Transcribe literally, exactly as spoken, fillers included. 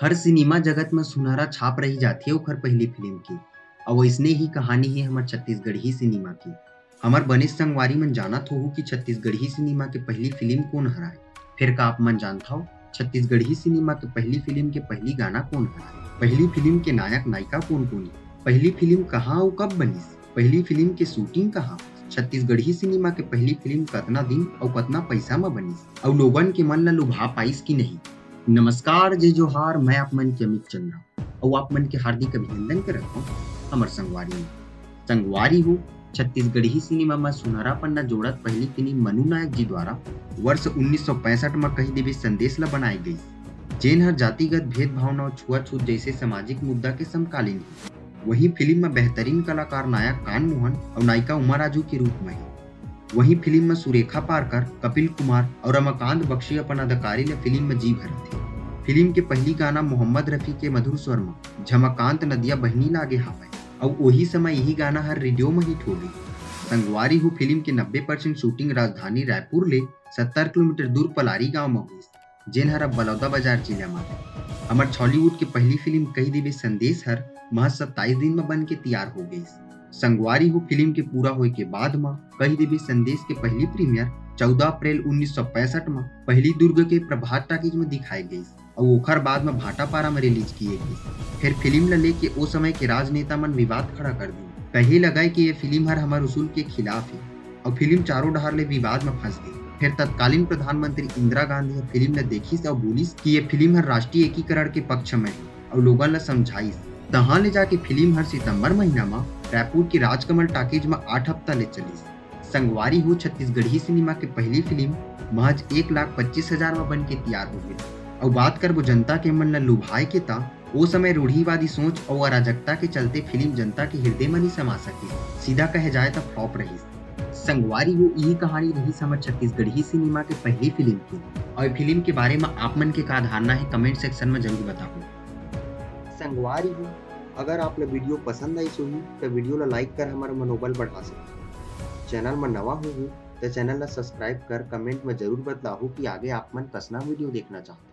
हर cinema जगत म सुनहरा छाप रही जाथे ओखर पहली फिल्म के। अउ अइसने ही कहानी हे हमर छत्तीसगढ़ी सिनेमा के। हमर बने संगवारी मन जानत होहू कि छत्तीसगढ़ी सिनेमा के पहली फिल्म कोन हराय? फेर का आप मन जानथव छत्तीसगढ़ी सिनेमा के पहली फिल्म के पहली गाना कोन हराय? पहली फिल्म के नायक नायिका कोन कोन हे? पहली फिल्म कहाँ अउ कब बनिस? पहली फिल्म के शूटिंग कहाँ? छत्तीसगढ़ी सिनेमा के पहली फिल्म कतना दिन अउ कतना पैसा म बनिस? अउ लोगन के मन ल लुभा पाइस कि नहीं? नमस्कार, जय जोहार, मैं आप मन के अमित चंद्रा अउ आप मन के हार्दिक अभिनंदन करत हूँ हमर संगवारी में। संगवारी हो, छत्तीसगढ़ी सिनेमा म सुनहरा पन्ना जोड़त पहली फिल्म मनु नायक जी द्वारा वर्ष उन्नीस सौ पैंसठ म कही देबे संदेश ल बनाए गईस, जेन हर जातिगत भेदभावना अउ छुआछूत जैसे सामाजिक मुद्दा के समकालीन हे। वहीं फिल्म म बेहतरीन कलाकार नायक कान मोहन अउ नायिका उमा राजू के रूप म हे। वहीं फिल्म म सुरेखा पारकर, कपिल कुमार अउ रमाकांत बख्शी अपन अदाकारी ले फिल्म म जी भरत हे। फिल्म के पहली गाना मोहम्मद रफी के मधुर स्वर म झमाकांत नदिया बहनी लागे हावय अउ ओही समय यही गाना हर रेडियो म हिट हो गई। संगवारी हो, फिल्म के नब्बे परसेंट शूटिंग राजधानी रायपुर ले सत्तर किलोमीटर दूर पलारी गांव म होइस, जेन हर अब बलौदाबाजार जिला म हे। हमर छॉलीवुड के पहली फिल्म कही देबे संदेश हर महज सत्ताईस दिन म बन के तैयार हो गईस। संगवारी हो, फिल्म के पूरा होए के बाद म कही देबे संदेश के पहली प्रीमियर चौदह अप्रैल उन्नीस सौ पैंसठ म पहली दुर्ग के प्रभात टाकीज म दिखाए गईस अउ ओखर बाद म भाटापारा म रिलीज किए गईस। फेर फिल्म ल लेके ओ समय के राजनेता मन विवाद खड़ा कर दीन। कहे लगाए कि ये फिल्म हर हमर उसूल के खिलाफ हे अउ फिल्म चारों डहार ले विवाद म फंस गई। फेर तत्कालीन प्रधानमंत्री इंदिरा गांधी ह फिल्म ल देखिस अउ बोलिस कि ये फिल्म हर राष्ट्रीय एकीकरण के पक्ष म हे अउ लोगन ल समझाइस। तहां ले जाके फिल्म हर सितंबर महीना म रायपुर के राजकमल टाकीज म आठ हफ्ता ले चलिस। संगवारी हो, छत्तीसगढ़ी सिनेमा के पहली फिल्म महज एक लाख पच्चीस हजार म बन के तैयार हो गई। अउ बात करबो जनता के मन ल लुभाए के, त ओ समय रूढ़िवादी सोच अउ अराजकता के चलते फिल्म जनता के हृदय म नइ समा सकिस। सीधा कहे जाए त फ्लॉप रहिस। संगवारी हो, इही कहानी रहिस हमर छत्तीसगढ़ी सिनेमा के पहली फिल्म के। अउ फिल्म के बारे म आप मन के का धारणा हे, कमेंट सेक्शन म जरूर बताहू। संगवारी हो, अगर आप ल वीडियो पसंद आइस होही, त वीडियो ल लाइक कर हमर मनोबल बढ़ा सकत। चैनल म नवा होहू, त चैनल ल सब्सक्राइब कर कमेंट म जरूर बतलाहू कि आगे आप मन कसना वीडियो देखना चाहत।